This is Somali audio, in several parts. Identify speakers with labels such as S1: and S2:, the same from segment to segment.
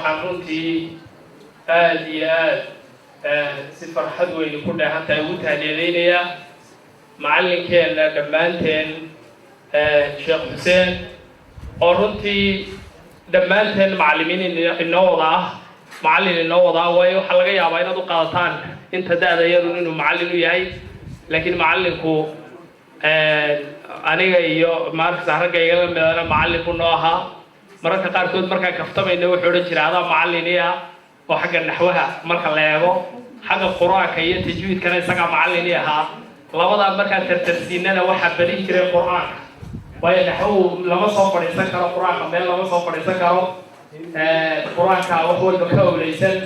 S1: Waxaan runtii aada iyo aad si farxad weyni ku dheehantahay ugu tahniyadeynayaa macallinkeenna dhammaanteen, Sheekh Xuseen, oo runtii dhammaanteen macallimiin inoo wada ah, macallin inoo wada ah, waayo waxaa laga yaabaa inaad u qaadataan inta da-da yarun inuu macallin u yahay, laakiin macallinku aniga iyo maarkasa ragga igala midana macallin buu noo ahaa. Mararka qaarkood markaan kaftamayna wuxuu odhan jiray, "Adaa macallin ii ah," oo xagga naxwaha marka la eego, xagga Qur-aanka iyo tajwiidkana isagaa macallin ii ahaa. Labadaa markaan tartarsiinana waxaa badin jiray Qur-aanka, waayo naxwuhu lama soo fadhiisan karo Qur-aanka, meel lama soo fadhiisan karo. Qur-aanka wax walba ka owleysan.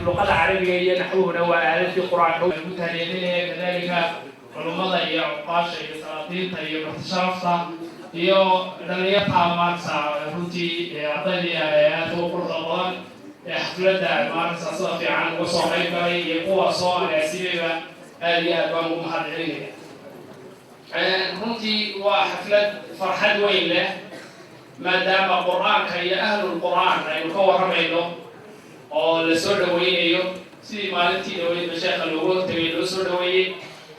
S1: Luqada Carabiga iyo naxwuhuna waa aaladii Qur-aanka. Ku tahniyadinaya kadalika culummada iyo cuqaasha iyo salaatiinta iyo martisharafta iyo dhalinyarta maarkasa, runtii ardaydii aadka u quruxda badan ee xafladda maarkasa sida fiican uga soo qayb galay iyo kuwa soo agaasimayba, aad iyo aad baan ugu mahad celinaya. Runtii waa xaflad farxad weyn leh, maadaama Qur-aanka iyo ahlul Qur-aan aynu ka warramayno oo la soo dhaweynayo, sidii maalintii dhaweydba sheekha loogu hortagay, loo soo dhaweeyey,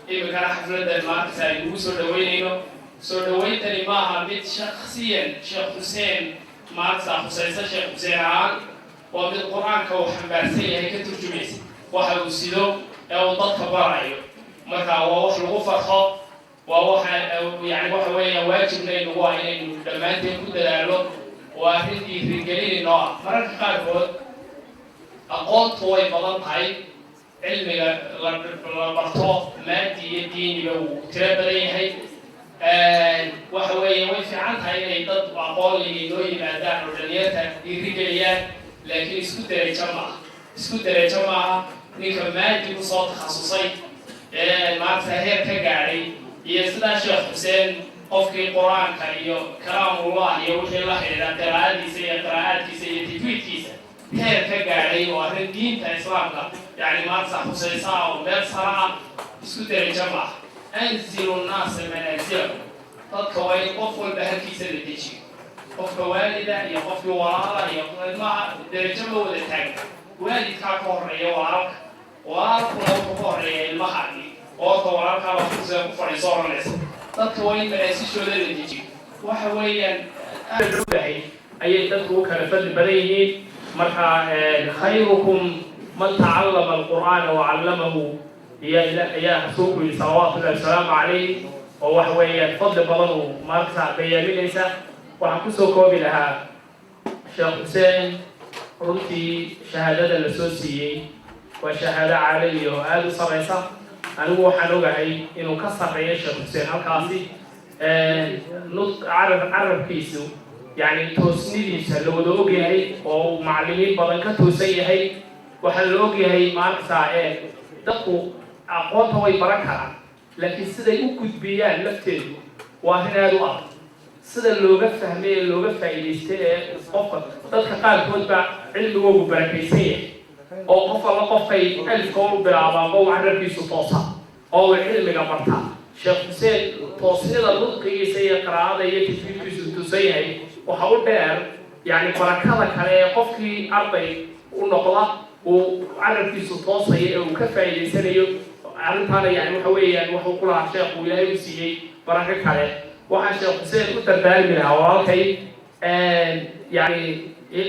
S1: iminkana xafladdan maarkasa aynu ugu soo dhaweynayno. Soo dhaweyntani maaha mid shaksiyan Sheekh Xuseen maarkasa khusaysa, Sheekh Xuseen ahaan. Waa mid Qur-aanka uu xambaarsan yahay ka turjumaysa, waxa uu sido ee uu dadka barayo. Marka waa wax lagu farxo, waa waxa yani waxa weeyaan waajibna inagu ah inaynu dhammaanteen ku dadaalo. Waa arrin dhiirigelin inoo ah. Mararka qaarkood aqoontu way badan tahay, cilmiga la barto, maadi iyo diiniba, wuu tiro badan yahay. Waxa weeye, way fiican tahay inay dad aqoon leh inoo yimaadaan oo dhalinyarta dhiirigeliyaan, laakiin isku derajo maaha, isku derajo maaha ninka maadi kusoo takhasusay ee maanta heer ka gaadhay iyo sidaa Sheekh Xuseen, qofkii Qur-aanka iyo kalaamullah iyo wixii la xidhiidha, qiraa'adiisa iyo qiraa'aadkiisa iyo tajwiidkiisa heer ka gaadhay, oo arrin diinta Islaamka yani maanta khusaysa oo meel sara ah, isku derajo maaha. أنزلوا الناس منازلهم. Dadka waa in qof walba halkiisa la dejiyo. Qofka waalida iyo qofkii walaala iyo ilmaha derajo ma wada taagna. Waalidkaa ka horeeya walaalka, walaalkuna wuxuu ka horeeya ilmahaagii. Oorta walaalkaaba kursiga ku fadhiiso odhanaysa. Dadka waa in manaasishooda la dejiyo. Waxa weeyaan aadahay ayay dadku u kala fadli badan yihiin. Marka خيركم من تعلم القرآن وعلمه ayaa Rasuulku yidhi صلوات الله وسلامه عليه, oo waxa weeyaan fadli badan uu maarkasa bayaaminaysa. Waxaan kusoo koobi lahaa, Sheekh Xuseen runtii shahaadada la soo siiyey waa shahaado caalami oo aada u sarreysa. Anigu waxaan ogahay inuu ka sarreeyo Sheekh Xuseen halkaasi. Carabkiisu, yani toosnidiisa la wada ogyahay oo uu macallimiin badan ka toosan yahay. Waxaa la ogyahay maarkasa dadku aqoonta way baran karaan, laakiin siday u gudbiyaan lafteedu waa arrin aada u adag. Sida looga fahmay ee looga faa'iidaystay ee qofka, dadka qaarkood baa cilmigoogu barakaysan yahay, oo qof alla qofkay alifka u bilaabaanba uu carabkiisu toosa oo uu cilmiga bartaa. Sheekh Xuseen toosnida nudqigiisa iyo qiraa'ada iyo tajwiidkiisu tusan yahay waxa u dheer yani barakada kale ee qofkii arday u noqda uu carabkiisu toosayo ee uu ka faa'iidaysanayo arrintaana. Yani waxa weeyaan wuxuu ku lahaa sheekhu, Ilaahay u siiyey barako kale. Waxaan Sheekh Xuseen u dardaarmi lahaa, walaalkay, yani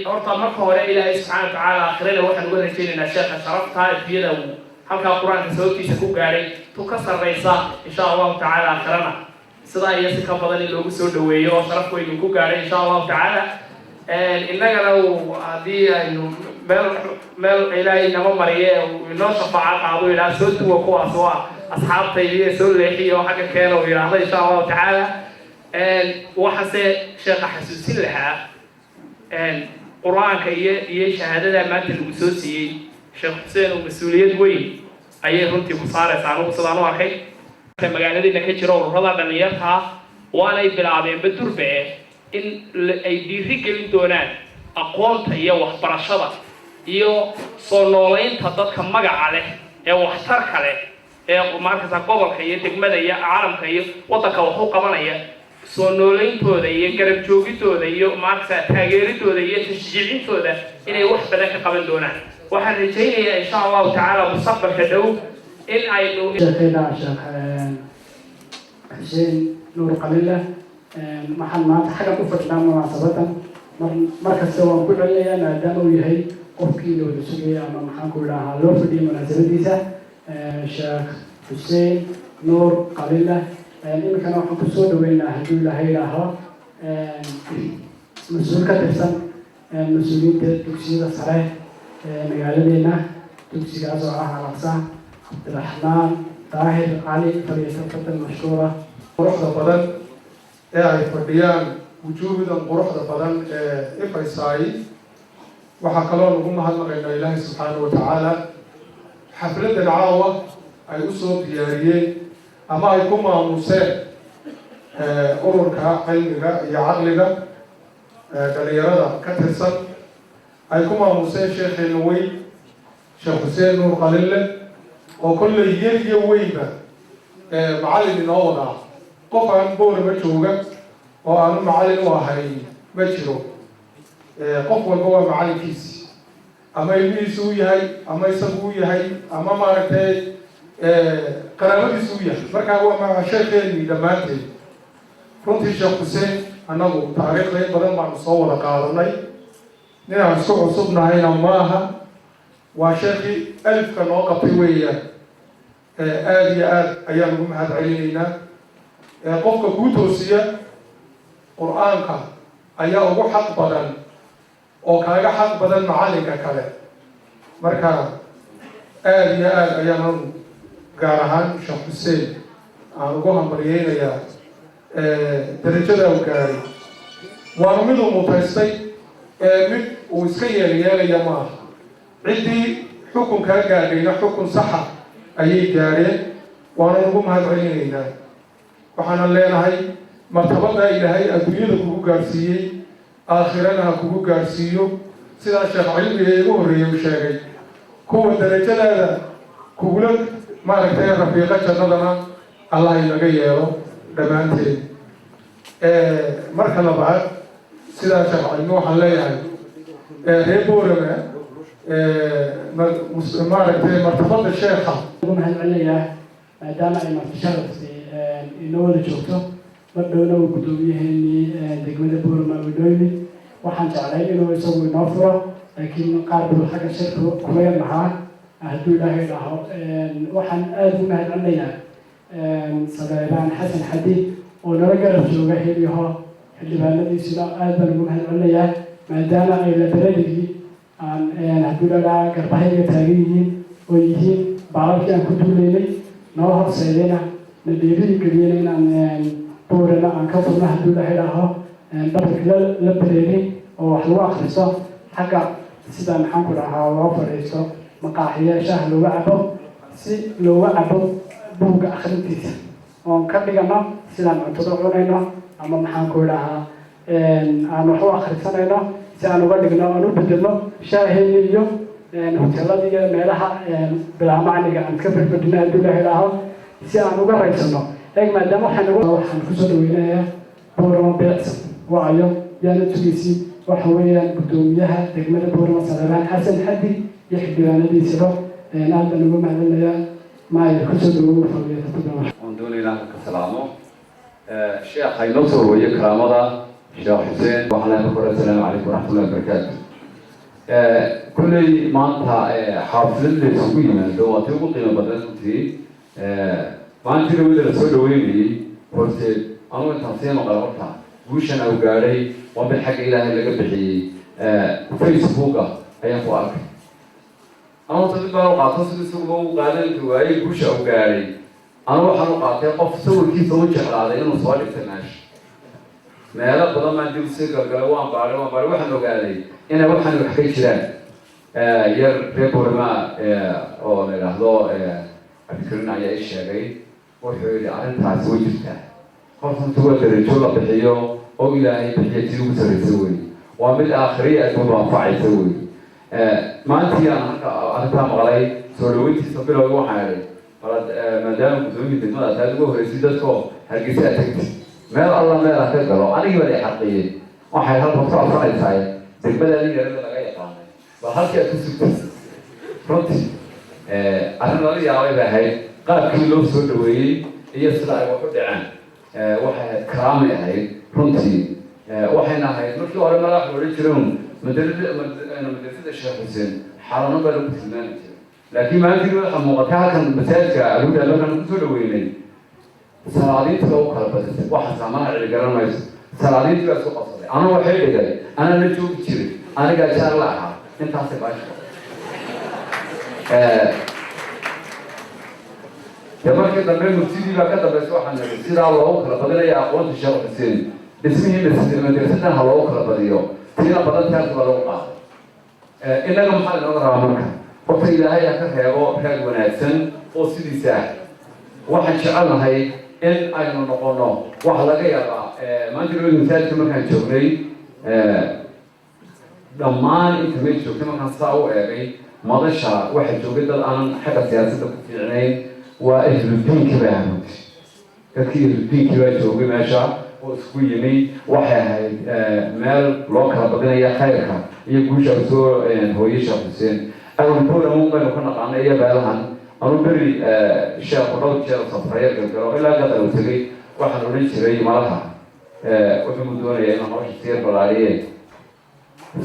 S1: horta marka hore Ilaahay subxaana watacaala aakhirana waxaan uga rajaynaynaa sheekha sharafta adduunyada uu halkaa Qur-aanka sababtiisa ku gaadhay tu ka sarraysa, insha Allahu tacaala, aakhirana sidaa iyo si ka badan in loogu soo dhaweeyo oo sharaf weynu ku gaadhay, insha Allahu tacaala. Innagana uu haddii aynu meel meel Ilaahay nama mariye uu inoo shafaaco qaado, yidhaha, "Soo duwa, kuwaas waa asxaabtaydi, soo leexiyo oo xagga keena," uu yidhaahdo, insha Allahu tacaala. Waxaase sheekha xasuusin lahaa Qur-aanka iyo shahaadada maanta lagu soo siiyey, Sheekh Xuseen, oo mas-uuliyad weyn ayay runtii ku saaraysaa. Anugu sidaan u arkay, magaaladiina ka jira ururada dhalinyartaa waanay bilaabeenba durbe in ay dhiiri gelin doonaan aqoonta iyo waxbarashada iyo soo noolaynta dadka magaca leh ee waxtarka leh ee maarkaysa gobolka iyo degmada iyo caalamka iyo waddanka wax u qabanaya. Soo nooleyntooda iyo garab joogidooda iyo maaragta taageeridooda iyo tashjiicintooda inay wax badan ka qaban doonaan. Waxaan rajaynayaa, insha Allahu tacaala, mustaqbalka dhow in aynu
S2: Sheekayna Sheekh Xuseen Nuur Qalile, waxaan maanta xaggan u fadhinaa munaasabadan. Mar kasta waan ku celinayaa, maadaama uu yahay qofkii la wada sugayay ama, maxaan ku idhahaa, loo fadhiyay munaasabadiisa, Sheekh Xuseen Nuur Qalile. Iminkana waxaan kusoo dhaweynaa, hadduu Ilaahay idhaaho, mas-uul ka tirsan mas-uuliyiinta dugsiyada sare ee magaaladeena, dugsigaas oo ah Alaqsa, Cabdiraxmaan Daahir Cali. فليتفضل مشكورا.
S3: Quruxda badan ee ay fadhiyaan, wujuuhdan quruxda badan ee ifaysaay, waxaa kaloo lagu mahadnaqaynaa Ilaahay subxaana wa tacaala xafladdan caawa ay usoo diyaariyeen ama ay ku maamuseen ururka cilmiga iyo caqliga dhalinyarada ka tirsan, ay ku maamuseen sheekheena weyn, Sheekh Xuseen Nuur Qalille, oo kolley yar iyo weynba macallin inoo wadaa. Qof aan Boorama jooga oo aanu macallin u ahay ma jiro. Qof walba waa macallinkiisi, ama ilmihiisu u yahay, ama isagu u yahay, ama maaragtay qaraabadiisu u yahay. Marka waa sheekheennii dhammaanteed. Runtii Sheekh Xuseen annagu taariikhda in badan baanu soo wada qaadanay, ninaan isku cusubnahayna maaha. Waa sheekhii alifka noo qabtay weeyaan. Aada iyo aad ayaan ugu mahad celinaynaa. Qofka kuu toosiya Qur-aanka ayaa ugu xaq badan oo kaaga xaq badan macallinka kale. Marka aada iyo aada ayaan anu gaar ahaan Sheekh Xuseen aan ugu hambalyeynayaa darajada u gaaray. Waana mid uu mutaystay, mid uu iska yeelyeelaya maaha. Ciddii xukunkaa gaadhayna xukun saxa ayay gaadheen, waana ugu mahad celinaynaa. Waxaanan leenahay, martabadaa Ilaahay adduunyada kugu gaadhsiiyey, aakhirana ha kugu gaadhsiiyo. Sidaa Sheekh Cilmiga igu horreeyey u sheegay, kuwa darajadaada kugula, maaragtay, rafiiqo jannadana Allah inaga yeelo dhammaanteed. Marka labaad, sidaa Sheekh Cilmi waxaan leeyahay, reer Boorama, maaragtay, martabada sheekha
S2: Ugu mahad celinayaa maadaama ay marti sharafti inoo wada joogto. Mar dhowna uu guddoomiyaheenii degmada Boorama uu inoo yimid. Waxaan jeclay inuu isagu inoo furo, laakiin qaar buu xagga shirka kula yar lahaa. Hadduu Ilaahay dhaho, waxaan aada ugu mahad celinayaa Saleebaan Xasan Xadi oo nala garab jooga xiliho xildhibaanadiisuna. Aada baan ugu mahad celinayaa maadaama ay library-gii aan, hadduu ladhaa, garbahayga taagan yihiin oo yihiin baalalkii aan ku duulaynay, noo horseedayna, na dhiiri geliyena inaan Boorana aan ka furno, hadduu Ilaahay dhaho, public library oo wax lagu akristo, xagga sida, maxaan ku dhahaa, loo fadhiisto maqaaxiya shaah looga cabo, si looga cabo buugga akhrintiisa, oon ka dhigano sidaan cuntada cunayno ama, maxaan ku idhahaa, aan wax u akhrisanayno, si aan uga dhigno, aan u bedelno shaaheeni iyo hoteelada iyo meelaha bilaamacniga aan iska fadhfadhino, haddii la idhaaho, si aan uga raysano. Eeg, maadaama waxaan kusoo dhaweynayaa Boorama Beecsan wacayo yaana tugaysiin, waxa weeyaan guddoomiyaha degmada Boorama, Saleebaan Xasan Xadi, iyo xildhibaanadiisaba aad baan ugu mahadcelinayaa. Maaya, kusoo dhawow fadliyada.
S4: Waan doonaynaa halka salaamo sheekha inoo soo horweeye karaamada, Sheekh Xuseen. Waxaan leeyahay marka hore, asalaamu calaykum waraxmatullahi wabarakaatu. Kulley maanta xaafilad la isugu yimaado waa tii ugu qiimo badan runtii. Maalintii dhawada la soo dhaweynayey horteed, anugu intaan sii maqlay, horta guushan au gaadhay waa mid xagga Ilaahay laga bixiyey. Facebooka ayaan ku arkay. Anu horta mid baan u qaato, sida isaguba u qaadan waayey guusha au gaadhay. Anu waxaan u qaatay qof sawirkiisa u jeclaaday inuu soo dhigtay meesha. Meelo badan baan dib usii galgalay, waan baaray, waan baaray, waxaan ogaaday inay waxaan wax ka jiraan. Yar reer Boorama oo la yidhaahdo Cabdikarin ayaa ii sheegay. Wuxuu yidhi arrintaasi way jirtaa. Qof runti waa darajo la bixiyo oo Ilaahay bixiya tii ugu sarraysa wey, waa mid aakhiriya adduunba anfacaysa wey. Maalintii aan halka arrintaa maqlay, soo dhaweyntiisa bilowga, waxaan idhi bal maadaama guddoomiya degmada taad uga horreysay dadko Hargeysa aad tagtid. Meel alla meel aan ka galo, anigii baa la xaqiyey. Waxay halkan ku codsanaysaa degmadaadii yarada laga yaqaanay, bal halkii aad ku sugtay. Runtii arrin lala yaabay bay ahayd qaabkii loo soo dhaweeyey iyo sida ay wax u dhaceen. Waxay ahayd karaamay ahayd runtii. Waxayna ahayd markii hore madax la odhan jiray un madrasada Sheekh Xuseen xalano baa lagu tilmaami jiray, laakiin maalintii waxaa muuqatay halkan masaajidka Alhuda markaan kusoo dhaweynay, salaadiintii baa u kala badisay. Waxaa saamaha cili garan mayso, salaadiintii baa isku qabsaday. Anuu waxay dhigay anaa la joogi jiray, anigaa jaar la ahaa, intaasay baasha. Dee markii dambe murtidii baa ka dambaysa. Waxaan nidhi sidaa loogu kala badinaya aqoonta Sheekh Xuseen, dhismihii madrasadan ha loogu kala badiyo. Tiina badan taas baa lagu qaaday. Innaga maxaa inooga rabaa marka? Horta Ilaahay ha ka reebo raag wanaagsan oo sidiisa ah. Waxaan jecelnahay in aynu noqono. Waxa laga yaabaa maanta loo masaajidka markaan joognay, dhammaan inta meel joogtay markaan saa u eegay madasha, waxaa joogay dad aanan xagga siyaasadda ku fiicnayn. Waa ahludiinka baa runti, dadkii ahludiinkii baa joogay meesha oo isku yimi. Waxay ahayd meel loo kala badinaya khayrka iyo guusha u soo hooyey Sheekh Xuseen. Awalboolamun baynu ka naqaanay iyo beelahan. Anuu beri sheekhu dhowr jeer safrayo galgalo ilaa Gadar uu tegay, waxaan odhan jiray malaha wuxuu mu doonayaa inuu hawsha sii ballaariye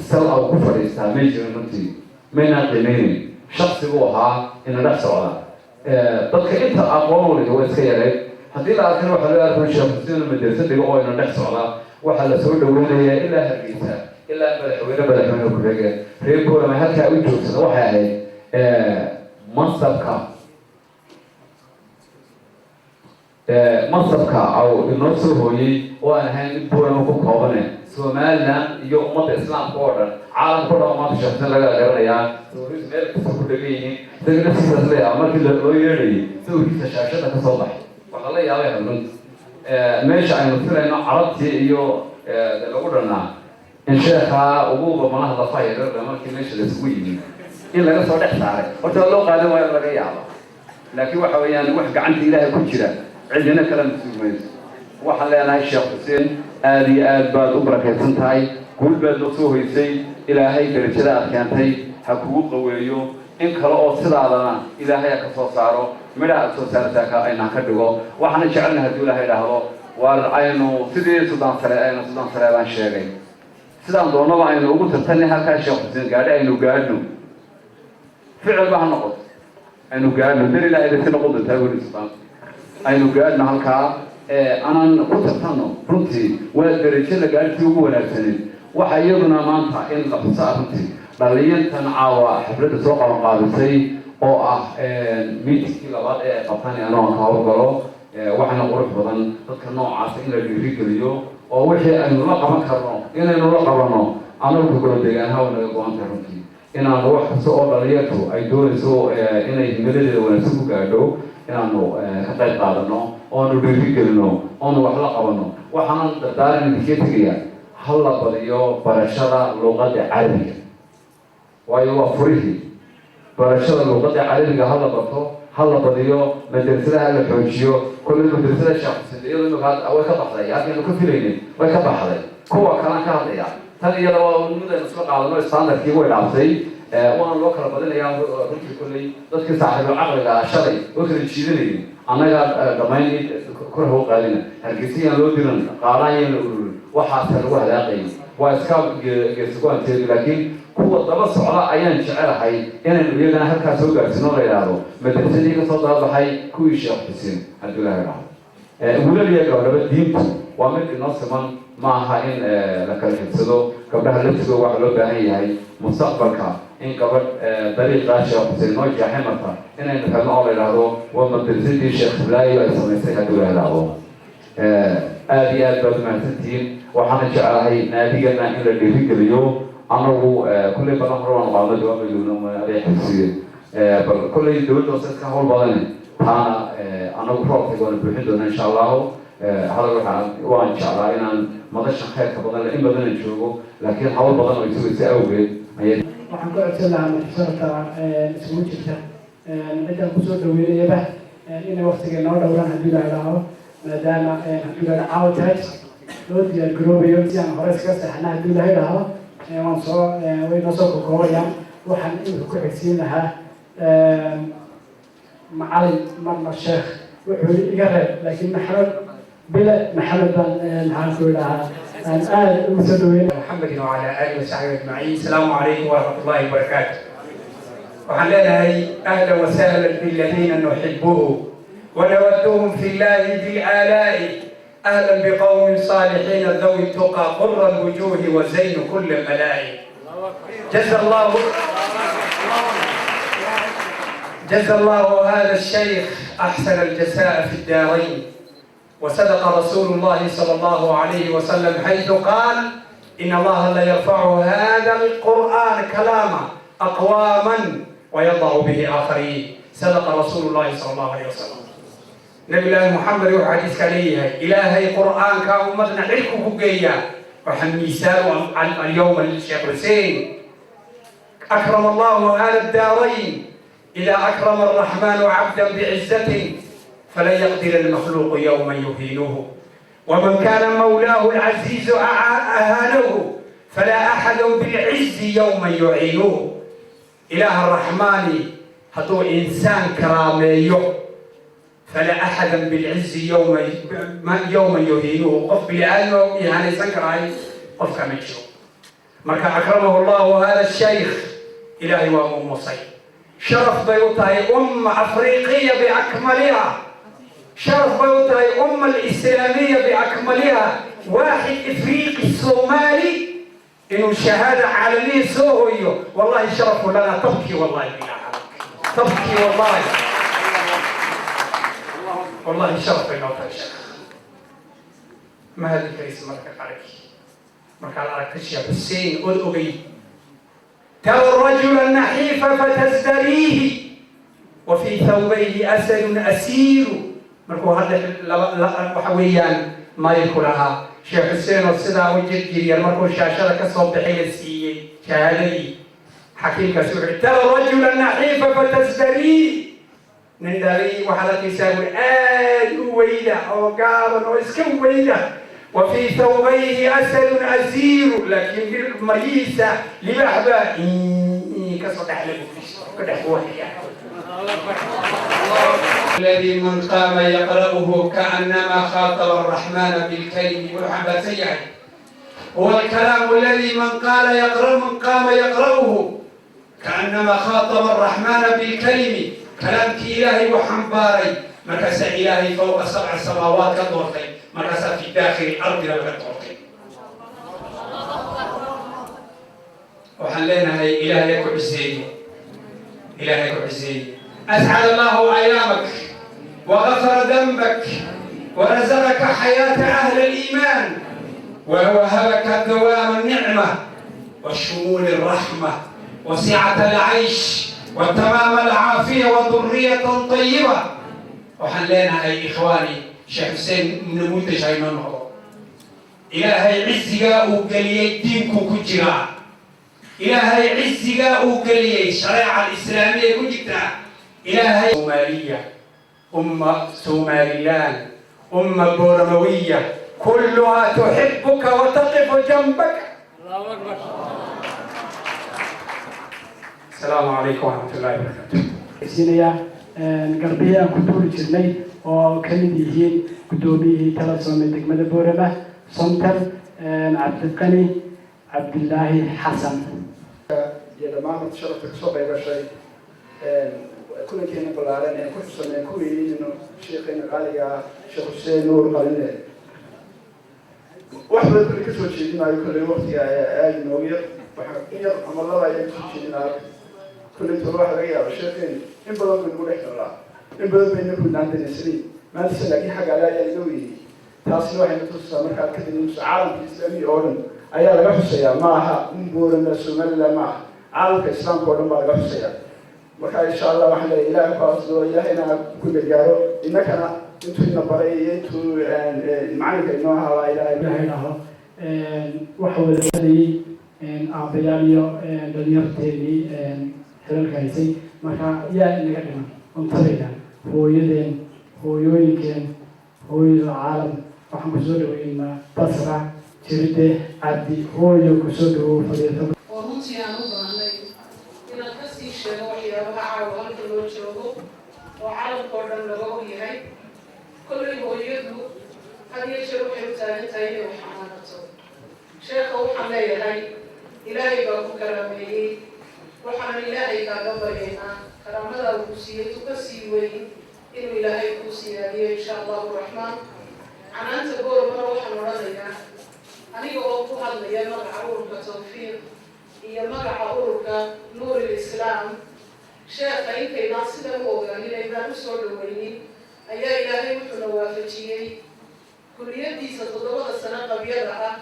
S4: sal aw ku fadhiistaa. May jirin runtii, maynaan qiimeynin. Shaksi buu ahaa ina dhex socda. Dadka inta aqoon u lihi waa iska yareyd. Haddii la arkana waxaa loo arkan Sheekh Xuseen madrasa dhigo oo ina dhex socda. Waxaa la soo dhaweynayaa ilaa Hargeysa, ilaa madaxweyne, madaxweyne ku-xigeen. Reer Boorama halkaa u joogsada waxay ahayd mansabka au inoo soo hooyey oo aan ahayn mid Boorama ku koobane, Somaliland iyo ummadda Islaamka oo dhan, caalamka o dhan maanta Sheekh Xuseen laga garanayaa. Sawirkiisu meel kasta ku dhegan yihiin. Isaga naftiisaas leeyaha markii loo yeedhayay sawirkiisa shaashada ka soo baxay. Waxaa la yaabay runta meesha aynu filayno carabtii iyo lagu dhanaa in sheekhaa ugu malaha lafaha yaryar markii meesha la isugu yimi in laga soo dhex saaray. Horta waa loo qaadan waayo laga yaaba, laakiin waxa weeyaan wax gacanta Ilaahay ku jira, cidina kala mas-uul mayso. Waxaan leenahay Sheekh Xuseen, aada iyo aad baad u barakaysan tahay, guul baad noo soo hoysay. Ilaahay darajada aad keentay ha kugu qaweeyo, in kale oo sidaadana Ilaahay ha ka soo saaro, midhaha aad soo saartaa ka ayna ka dhigo. Waxaana jecelnahay hadduu Ilaahay idhaahdo waar aynu sidii Suldaan Sare aynu Suldaan Sare baan sheegay, sidaan doonaba aynu ugu tartanay halkaa Sheekh Xuseen gaadhi aynu gaadhno. Ficil ba ha noqoto, aynu gaadhno. Dar Ilaahay bay si noqon doontaa weli Suldaan, aynu gaadhno halkaa, anaan ku tartanno. Runtii waa derajo la gaadhtii ugu wanaagsaneed. Waxa iyaduna maanta in la xusaa runtii dhalinyantan caawa xafladda soo qabanqaabisay oo ah meetingkii labaad ee ay qabtaan anoo aan ka howlgalo. Waxaana qurux badan dadka noocaasa in la dhiirigeliyo oo wixii aynu la qaban karno inaynu la qabanno. Anagu golo deegaanaha way naga go-an tahay runtii inaanu wax kasta oo dhalinyartu ay doonayso inay himiladeeda wanaagsan ku gaadho inaanu ka qayb qaadano, oonu dhiirigelino, oonu wax la qabano. Waxaanan dardaaran idinkaga tegaya: ha la badiyo barashada luqadda Carabiga, waayo waa furihii barashada luqadda Carabiga. Ha la barto, ha la badiyo, madrasadaha la xoojiyo. Kolley madrasada Sheekh Xuseen iyadoo imika way ka baxday halkaynu ka filaynay, way ka baxday. Kuwa kalaan ka hadlaya, tan iyada waa mid aynu isla qaadano, standardkii way dhaaftay, waana loo kala badinayaa runtii. Kolley dadkii saaxiibul caqliga ah shalay oo kala jiidanayay annaga dhammayn kor ha u qaadina, Hargeysa yaan loo diran, qaadaan yaan la ururin, waxaasa lagu hadaaqayay. Waa iska geesago-anteedu, laakiin kuwa daba socda ayaan jecelahay inaynu iyagana halkaa soo gaarsiino, la yidhaahdo madrasadii kasoo dababaxay kuwii Sheekh Xuseen haddii la yidhaahdo. Wiilal iyo gabdhaba diintu waa mid inoo siman, ma aha in la kala xigsado. Gabdhaha laftigooda waxaa loo baahan yahay mustaqbalka in gabadh dariiqaa Sheekh Xuseen noo jeexay marta inaynu helno oo la yidhaahdo waa madrasadii Sheekh Hiblaayo ay samaysay haddii la yidhaahdo. Aada iyo aad baad umahadsantihiin. Waxaana jeclahay naadigana in la dhiirigeliyo. Anagu kulley badan hore waanu qaadno, jawaab aday xasuusiye, bal kolley dowladda hoose iska hawl badane, taana anagu roobkayga waana buuxin doona insha Allahu. Hadal waxaan waan jeclaa inaan madashan khayrka badan le in badanan joogo, laakiin hawl badan oo isugaysa awgeed ayay.
S2: Waxaan ku codsan lahaa martisharafta isugu jirta ciddaan kusoo dhaweynayaba inay waktiga noo dhowraan haddii la idhaaho. Maadaama hadduu ilaha caawa tahay loo diyaar garoobayo si aan hore iskaga seexana, hadduu Ilahay idhaahdo, waan soo way noo soo kokoobayaan. Waxaan imika ku xigsiin lahaa macalin, marna sheekh wuxuu iga reeb, laakiin Maxamed Bile Maxamed baan, maxaan ku idhahaa, aan aada ugu soo dhaweyn.
S5: محمد وعلى آله وصحبه أجمعين. السلام عليكم ورحمة الله وبركاته. Waxaan leenahay أهلا وسهلا بالذين نحبه ونودهم في الله بالآلاء، أهلا بقوم صالحين ذوي التقى، قر الوجوه وزين كل الملاء. جزى الله هذا الشيخ أحسن الجزاء في الدارين. وصدق رسول الله صلى الله عليه وسلم حيث قال: إن الله لا يرفع هذا القرآن كلاما أقواما ويضع به آخرين. صدق رسول الله صلى الله عليه وسلم. نبي الله محمد wuxuu xadiiska leeyahay: Ilaahay Qur'aanka ummadna xilku ku geeyaa. Waxaan miisaan اليوم للشيخ حسين. أكرم الله هذا الدارين. إذا أكرم الرحمن عبدا بعزة فلن يقدر المخلوق يوما يهينه، ومن كان مولاه العزيز أهانه فلا أحد بالعز يوما يعينه. إله الرحمن hadduu إنسان karaameeyo، فلا أحد بالعز يوما يهينه. Qof bini aadam ihaanaysan karaay qofka ma jiro. Marka أكرمه الله هذا الشيخ, Ilaahay waa muumusay. Sharaf bay u tahay umma Afriqiya بأكملها, sharaf bay u tahay umma alislaamiya بأكملها, واحد إفريقي صومالي inuu shahaada caalamiya soo hoyo. والله شرف لنا. تبكي والله, بالله تبكي والله. والله sharaf bay noo tahay, sheekh. Ma hadli karaysa marka qaarkii markaad aragta Sheekh Xuseen ood ogay. ترى الرجل النحيف فتزدريه وفي ثوبيه أسد أسير. Markuu hadda waxa weeyaan maayirku lahaa Sheekh Xuseen oo sidaa u jirjiriyar, markuu shaashada ka soo bixay la siiyey shahaadadii, xakiimkaasi wuxuu: ترى الرجل النحيف فتزدريه. Nin dhalay waxaad arkaysaa buri aad u weyda oo gaaban oo iska weyda. وفي ثوبيه أسد أسير, laakiin maryihiisa libaax baa kasoo dhexle ka dhex buuxaya. الذي من قام يقرأه كأنما خاطب الرحمن بالكلم. وحبا يعني هو الكلام الذي من قال يقرأ من قام يقرأه كأنما خاطب الرحمن بالكلم. كلامك إلهي وحنباري مركز إلهي فوق سبع سماوات كدورتي، مركز في داخل الأرض كدورتي. Waxaan leenahay Ilaahay ku ciseeyo, Ilaahay ku ciseeyo. أسعد الله أيامك وغفر ذنبك ورزقك حياة أهل الإيمان ووهبك دوام النعمة وشمول الرحمة وسعة العيش وتمام العافية وذرية طيبة. Waxaan leenahay, ikhwaani, Sheekh Xuseen namuudaj haynoo noqdo. Ilaahay cizigaa uu geliyey diinkuu ku jiraa. Ilaahay cizigaa uu geliyey shareeca alislaamiya ku jirtaa. Ilaahay Soomaaliya, umma Somalilan, umma Booramawiya كلها تحبك وتقف جنبك. السلام عليكم ورحمة الله وبركاته.
S2: Siinayaa garbihii aan ku duuli jirnay oo ka mid yihiin guddoomiyihii Telesom ee degmada Boorama, Somtel, Cabdiqani Cabdilaahi Xasan.
S6: Iyo dhammaan marti sharafta kasoo qayb gashay kulankeena ballaaran ee ku xusaneen ku weyneynayno sheekheena qaaliga ah, Sheekh Xuseen Nuur Qaline. Wax badan kulli kasoo jeedinayo, kolley waqtiga ayaa aada inoogu yar. Waxaan in yar ama laba ayaa kasoo jeedinaya. Kolley toba waxa laga yaaba sheekheeni in badan bay nagu dhex noolaa, in badan bayna ku naandanaysanin maantase, laakiin xagga Alle ayaa inaga weyneyey. Taasina waxay na tusisaa markaad ka dareemiso caalamka islaamiga oo dhan ayaa laga xusayaa. Ma aha in Boorama, Somaliland ma aha, caalamka islaamka oo dhan baa laga xusayaa. Marka insha Allah waxaan leeyahay Ilahay ku asdo, Ilahayna ku gargaaro, innakana intuu ina baray iyo intuu macalinka inoo ahaabaa Ilahay
S2: Ilahay dhaho. Waxa wada hadlayay aabbayaal iyo dhalinyarteennii xilalka haysay. Marka yaa inaga dhiman cuntadayda? Hooyadeen, hooyooyinkeen, Hooyada caalam. Waxaan kusoo dhaweynaa Basra Jiride Cabdi. Hooyo, kusoo dhawow, fadhiisa.
S7: Oo runtii aan u baahnay inaan ka sii sheego waxyaabaha caawa halka loo joogo oo caalamka oo dhan laga og yahay. Kollay hooyadu had iyo jeer waxay u taagan tahay inay wax amaanato. Sheekha waxaan leeyahay, Ilaahay baa ku karaameeyey. Waxaanan Ilaahay kaaga baryaynaa karaamadaa uu siiyey tu ka sii weyn inuu Ilaahay kuu siyaadiyo, insha Allahu Raxmaan. Canaanta Boormana waxaan odhanayaa, aniga oo ku hadlaya magaca ururka Tawfiiq iyo magaca ururka Nuuril Islaam, sheekha intaynaan sidan u ogaanin, aynaan usoo dhaweynin, ayaa Ilaahay wuxuuna waafajiyey kuliyadiisa 7da sano qabyada ah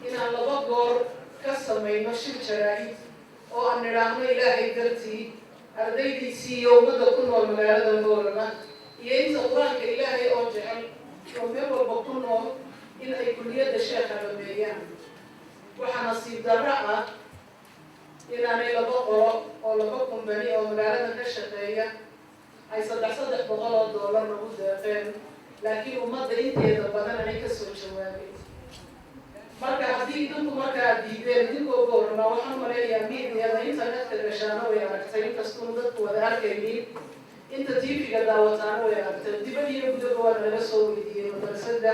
S7: inaan laba goor ka samayno shir jaraa'id oo aan nidhaahno Ilaahay dartii ardaydiisii iyo ummadda ku nool magaalada Boorama iyo inta Qur-aanka Ilaahay oo jecel oo meel walba ku nool in ay kuliyadda sheekha dhameeyaan. Waxaa nasiib darro ah inaanay laba qolo oo laba kumbani oo magaalada ka shaqeeya ay 300-300 oo doolar nagu deeqeen, laakiin ummadda inteeda badan anay kasoo jawaabin. Marka haddii idinku markaa diideen idinkoo Boorama, waxaan u malaynayaa miidiyada internetka gashaana way aragtay, inkastuun dadku wada arkaynin, inta TV-ga daawataana way aragtay. Dibad iyo gudaba waa nalaga soo weydiiyey madrasada,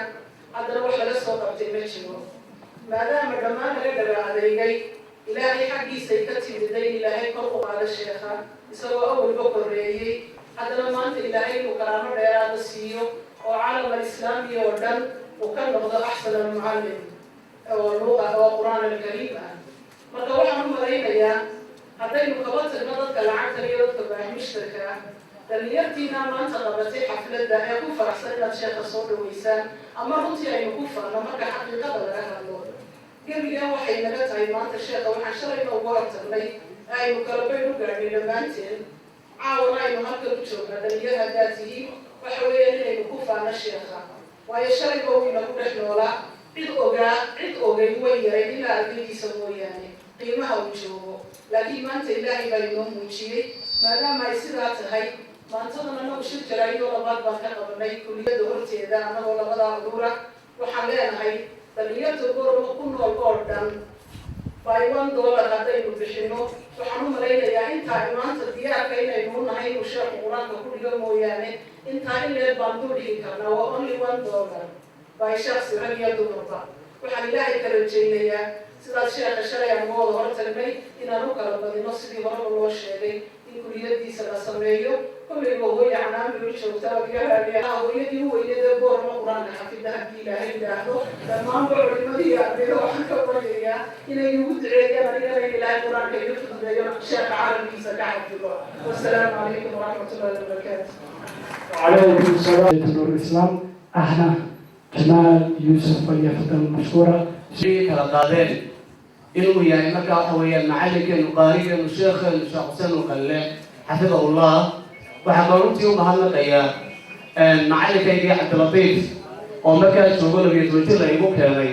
S7: haddana wax laga soo qabtay ma jiro. Maadaama dhammaan laga dhaga adeegay, Ilaahay xaggiisay ka timiday in Ilaahay kor u qaado sheekha, isagoo awalba korreeyey, haddana maanta Ilaahay inuu karaamo dheeraada siiyo oo caalam alislaami oo dhan uu ka noqdo axsan almucallim oo luqa oo Qur-aan alkariim ah. Marka waxaan u malaynayaa, haddaynu kaba tagno dadka lacagta iyo dadka baahmushtarka ah, dhalinyartiina maanta qabatay xafladda ee ku faraxsan inaad sheekha soo dhaweysaan, ama runtii aynu ku faano, marka xaqiiqada laga hadlo, gebigan waxay naga tahay maanta sheekha. Waxaan shalayna uga hortagnay ee aynu kala bayn u gaadhnay dhammaanteen, caawana aynu halkan u joognaa, dhalinyar haddaad tihiin, waxa weeyaan inaynu ku faano sheekha. Waayo, shalayba wuu inagu dhex noolaa, cid ogaa, cid ogay way yarayd ilaa ardaydiisa mooyaane qiimaha uu joogo, laakiin maanta Ilaahay baa inoo muujiyey. Maadaama ay sidaa tahay, maantadan anagu shir jaraa'idoo labaad baan ka qabanay kuliyadda horteeda, annagoo labadaa urura. Waxaan leenahay dhalinyarta Boorama ku nool oo dhan, by $1 haddaynu bixino, waxaan u malaynayaa intaa maanta diyaarka inaynu u nahay inuu sheekhu Qur-aanka ku dhigo mooyaane, intaa in leer baan dul dhigi karnaa. Waa only $1 by shaksi, rag iyo dumarba. Waxaan Ilaahay ka rajaynayaa, sidaas sheekha shalay aan uga wada hortagnay, inaan u kala badino sidii horeba loo sheegay in kuliyadiisa la sameeyo. Kollayba hooya canaan bay u joogtaa, hooyadii u weyneed ee Boorama Qur-aanka xafida. Haddii Ilaahay yidhaahdo, dhammaanba culimadii iyo ardayda waxaan ka baryayaa inay igu duceeyaan anigana in Ilaahay Qur-aanka iga fududeeyo, sheekha carabkiisa ka xafido. Wasalaamu calaykum waraxmat ullahi wabarakaatu.
S2: وعليكم السلام. نور الإسلام أهلا جمال يوسف، فليتفضل مشكورا.
S8: Kala qaadeen inuu yahay markaa waxa weeyaan macallinkeenu, qaarigeenu, sheekheenu, Sheekh Xuseen Uqalle, xafidahullah. Waxaa kaloo runtii u mahadnaqayaa macalinkaygii Cabdilatiif oo markaa joogo 12 jir la igu keenay,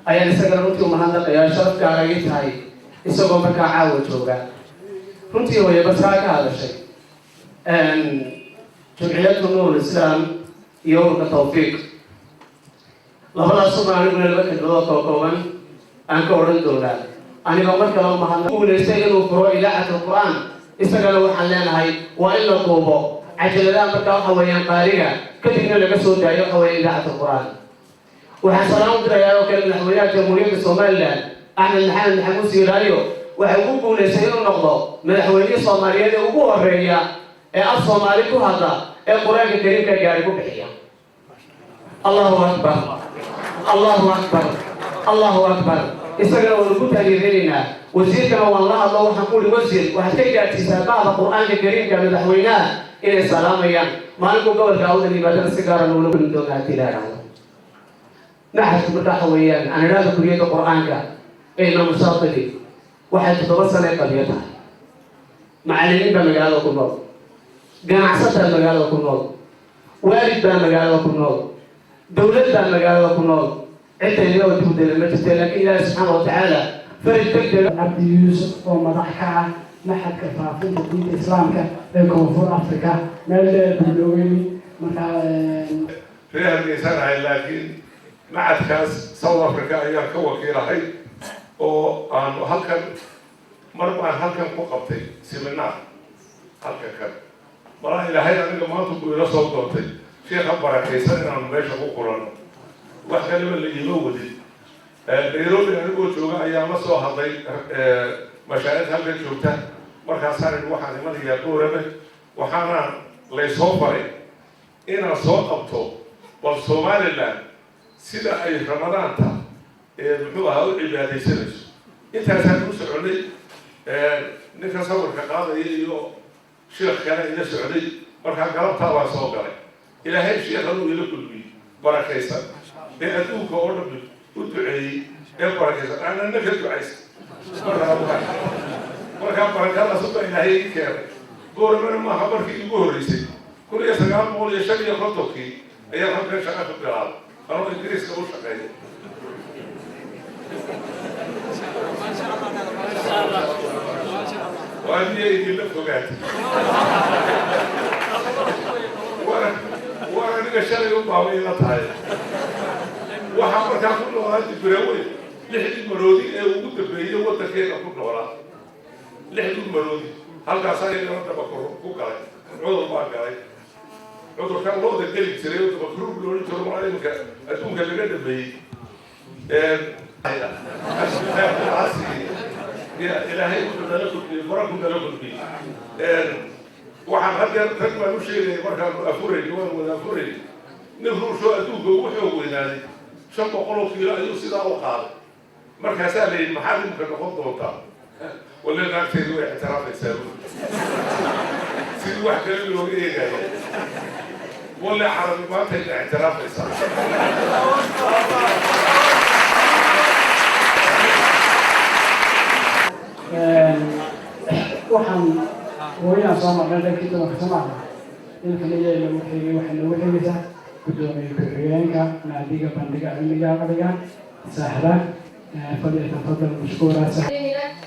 S8: ayaan isagana runtii u mahadnaqayaa. Sharaf gaara ii tahay isagoo markaa caawa jooga. Runtii hooye basraa ka hadashay Jumciyatu Nuur Islaam iyo ururka Tawfiiq, labadaas uma aniguna laba kelmadood koo kooban aan ka odhan doonaa, anigoo mar kale umahadna guulaystay inuu furo idaacat alqur'aan. Isagana waxaan leenahay waa in la duubo cajaladaha markaa waxa weeyaan qaariga, kadibna laga soo daayo waxa weeye idaacat alqur'aan. Waxaan salaam u dirayaa oo kale madaxweynaha Jamhuuriyadda Somaliland, Axmed Maxamed Maxamuud Siiraayo. Waxay ugu guulaystay inuu noqdo madaxweynihii Soomaaliyeed ee ugu horeeya ee af Soomaali ku hadla ee Qur-aanka Kariimka gaari ku bixiya. Allahu akbar, Allahu akbar, Allahu akbar. Isagana waanu ku taageerinaynaa. Wasiirkana waan la hadlo, waxaan ku uhi, "Wasiir, waxaad ka gaadhsiisaa bahda Qur-aanka Kariimka madaxweynaha inay salaamayaan." Maalinkuu gobolka Awdal yimaadana si gaara loola kulmi doona haddii la idhaahdo. Maxadku marka waxa weeyaan, aan idhaahdo kuliyadda Qur-aanka ee Imaamu Shaatibi, waxay 7 sane qabiyo tahay. Macallimiin baa magaalada ku nool, ganacsataa magaalada ku nool, waalid baa magaalada ku nool, dowlad baa magaalada ku nool. Cidayna oo dib u dayna ma jirta, laakiin Ilaahi subxaana wa tacaala faraj deg dega.
S2: Cabdi Yuusuf oo madax ka ah maxadka faafinta diinta Islaamka ee Koonfur Africa, meel dheer buu nooga yimid markaa.
S9: Reer Hargeysaan ahay, laakiin macadkaas South Africa ayaan ka wakiilahay oo aanu halkan mar baan halkan ku qabtay seminar halkan kan. Malaa Ilaahay aniga maanta buu ila soo doontay sheekha barakaysan inaanu meesha ku kulanno. Wax kaleba la iima wadin. Nairobi anigoo jooga ayaan la soo hadlay mashaayikh halkan joogta. Markaasaan idhi, waxaan imanayaa Boorame, waxaana laysoo faray inaan soo qabto bal Somaliland sida ay Ramadaanta muxuu ahaa u cibaadaysanayso. Intaasaan u soconay. Ninka sawirka qaadaya iyo sheekh kale ila socday. Markaa galabtaa baa soo galay. Ilaahay sheekhan uu ila kulmiyey barakaysan ee adduunka oo dhan u duceeyey ee barakaysan, aanana ka ducaysan. Markaa barakadaas baa Ilaahay ii keenay. Booramana maaha markii igu horreysay. 1955-kii ayaan halkan shaqa ka bilaabay anoo Ingiriiska u shaqeeya. Waa miya idinla fogaatay? War aniga shalay u baabay ila tahay. Waxaa markaa ku noolaa Dibiraweyn lixdii maroodi ee ugu dambeeyey waddankeena ku noolaa. Lixdii maroodi halkaasaa iyagana dabakor ku galay, cudur baa galay, cudurkan looda geli jiray oo dabakuruub loolan jiro. Maa iminka adduunka laga dhameeyey. Ilaahay wuxuu nala kulmiyey, baraku nala kulmiyey. Waxaan haddeer rag baan u sheegaya, markaanu afurayni, waan wada afurayni, nin ruushoo adduunka ugu xoog weynaaday 500 oo kiilo ayuu sidaa u qaaday. Markaasaa la yidhi, maxaad imika noqon doontaa? Walla naagteedu way ictiraafaysaa buuri, sidii wax kale looga eegayo. Walle Carabi maantayna ictiraafaysaa.
S2: Waxaan hooyaan soo marnay dhankii dumarka soo maaha. Ilkan iyaa nagu xigay, waxay nagu xigaysaa guddoomiye ku-xigeenka naadiga bandhiga cilmiga aqliga Sahra. فليتفضل مشكورا.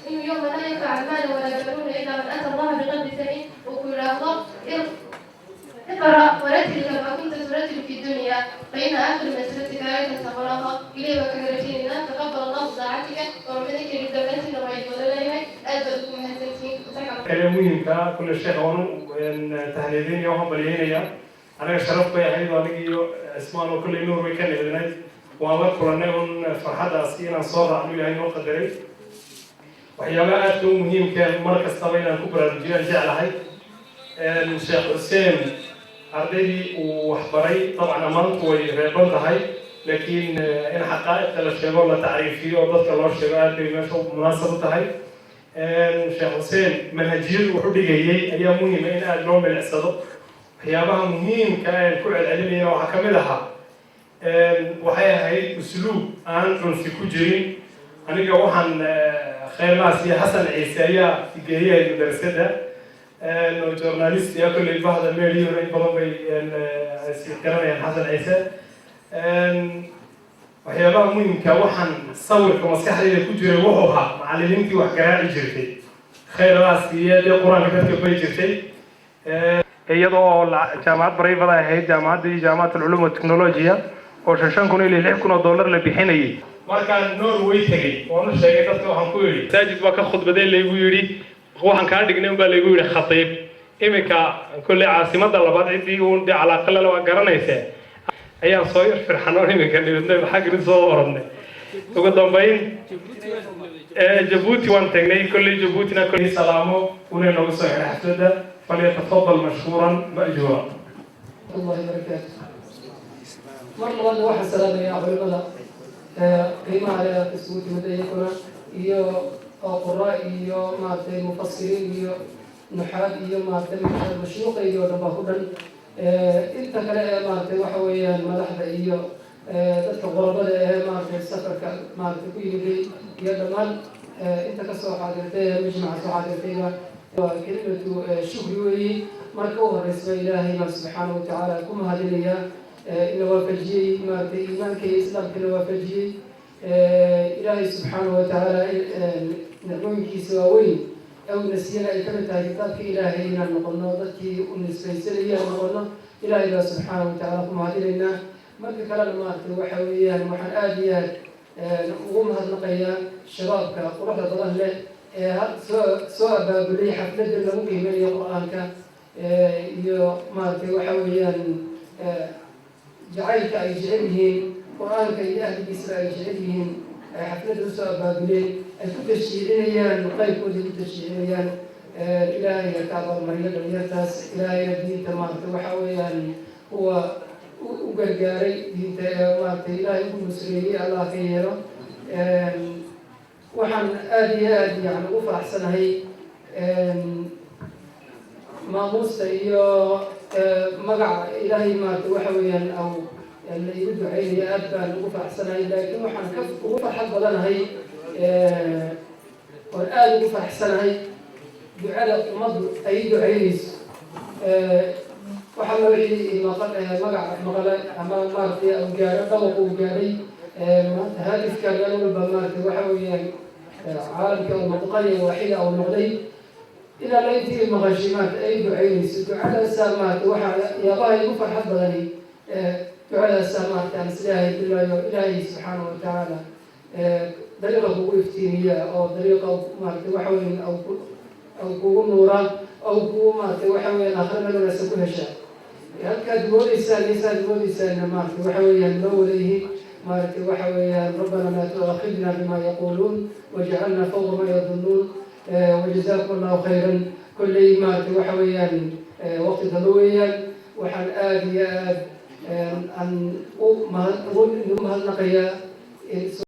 S10: إنه يوم لا ينفع مال ولا بنون إلا من أتى الله بقلب سليم. وكل اقرأ ورتل كما كنت ترتل في الدنيا، فإن آخر مسيرتك آية تقرأها إليه وكبرتنا. تقبل الله طاعتك وربنا كريم دولتنا وعيد ولا أدبكم مهتمين.
S11: Kale muhiimka kulle sheekh waanu tahliidinaya, waxaan balyeynaya. Anaga sharaf bay ahayd, aniga iyo Cismaan oo kolley Norway ka nimidnay, waan la kulanay un farxaddaasi inaan soo raacno Ilaahay noo qadaray. Waxyaabaha aadka u muhiimka mar kastaba inaan ku baraarujiyaan jeclahay, Sheekh Xuseen ardaydii uu waxbaray, dabcan ammaantu way reeban tahay, laakiin in xaqaa'iqda la sheego, la tacriifiyo oo dadka loo sheego aad bay meesha munaasab u tahay. Sheekh Xuseen manhajiyadu wuxu dhigayay ayaa muhiima in aada loo milicsado. Waxyaabaha muhiimka aan ku celcelinayna waxaa ka mid ahaa, waxay ahayd usluub aan cunfi ku jirin. Aniga waxaan kheyrlaas iyo Xasan Ciise ayaa geeyahay madrasada oo journalist ya kolley bahda meeliyuna in badan bay is garanayaan Xasan Ciise. Waxyaabaha muhiimka waxaan sawirka maskaxdayda ku jiray wuxuu ahaa macallimiintii wax garaaci jirtay, khayradaas iyo dee Qur-aanka dadka bari jirtay, iyadoo jaamacad private ay ahayd jaamacaddii Jaamacat Alculum Watechnologia oo 5,000 ilaa $6,000 la bixinayay. Markaan Norway tegey waan u sheegay dadka, waxaan ku yidhi masaajid baa ka khudbaday laygu yidhi, waxaan kaa dhignay unbaa laygu yidhi khatiib. Iminka kolley caasimada labaad ciddii uun dee calaaqalale waa garanaysaa ayaan soo yar firxanoon iminka nimidnay xagri soo orodnay. Ugu dambayn Jabuuti waan tagnay kolley, Jabuutina kolley salaamo una noogu soo xidhay xafladda. فليتفضل مشكورا مأجورا.
S12: الله وبركاته. Mar labaadna waxaan salaamayaa culimada qiimaha leh isugu timid, iyaguna iyo qura iyo maaragtay mufasiriin iyo nuxaad iyo maaragtay mashruuqa iyo dhan baa ku dhan. Inta kale ee maaragtay waxa weeyaan madaxda iyo dadka qurabada ee maaragtay safarka maaragtay ku yimiday iyo dhammaan inta kasoo xaadirtay ee majmaca soo xaadirtayba, waa kelimatu shukri weeyi. Marka u horeysba Ilaahay baan subxaanahu watacaala ku mahadinayaa ina waafajiyey maaragtay iimaanka iyo islaamkana waafajiyey. Ilaahay subxaanahu watacaala nicmooyinkiisa waaweyn ee uu nasiyana ay kamid tahay kitaabka Ilaahay inaan noqono dadkii u nisbaysanaya noqono. Ilaahay baa subxaanahu watacaala ku mahadinaynaa. Marka kalena, maaragtay, waxa weeyaan waxaan aada iyo aad ugu mahadnaqayaa shabaabka quruxda badan leh ee soo abaabulay xafladda lagu qiimeeyo Qur-aanka iyo, maaragtay, waxa weeyaan jacaylka ay jecel yihiin Qur-aanka iyo ahligiisaba ay jecel yihiin, ay xafladda usoo abaabuleen, ay ku tashjiicinayaan, qaybkooda ku tashjiicinayaan. Ilaahay ha ka abaalmariyo dhalinyartaas. Ilaahayna diinta, maaragtay, waxa weeyaan kuwa u gargaaray diinta ee, maaragtay, Ilaahay ugu nusreeyey Allah ka yeelo. Waxaan aada iyo aada yani ugu faraxsanahay maamuusta iyo magaca Ilaahay, maaragtay, waxa weeyaan aw la igu duceynayo, aad baan ugu faraxsanahay. Laakiin waxaan ka ugu farxad badanahay oon aada ugu faraxsanahay ducada ummaddu ay duceynayso. Waxa la wixii maqal, magaca maqale ama, maaragtay, uu gaaro dhawaq uu gaaray maanta haadifka meel walba, maaragtay, waxa weeyaan caalamka uu noqday waaxida uu noqday ilaa la intii maqashay, maarata, ay duceynayso. Ducadaasaa, maarata, waxaa yaabaha igu farxad badani ducadaasaa, maarata, aan isleeyahay bilaayo Ilaahay subxaanahu watacaala dariiqa kugu iftiimiya oo dariiqa, maarata, waxa weyan aw kugu nuuraa aw kugu, maarata, waxa weeyaan aakhira meel wanaagsan ku heshaa. Halkaad moodeysaan iyo saad moodeysaanna, maarata, waxa weeyaan loo wada yihiin, maaragtay, waxa weeyaan ربنا لا تؤاخذنا بما يقولون وجعلنا فوق ما يظنون وجزاكم الله خيرا. Kolley, maaragtay, waxa weeyaan waqti dambe weeyaan. Waxaan aada iyo aad aan u mahad ugu mahadnaqayaa.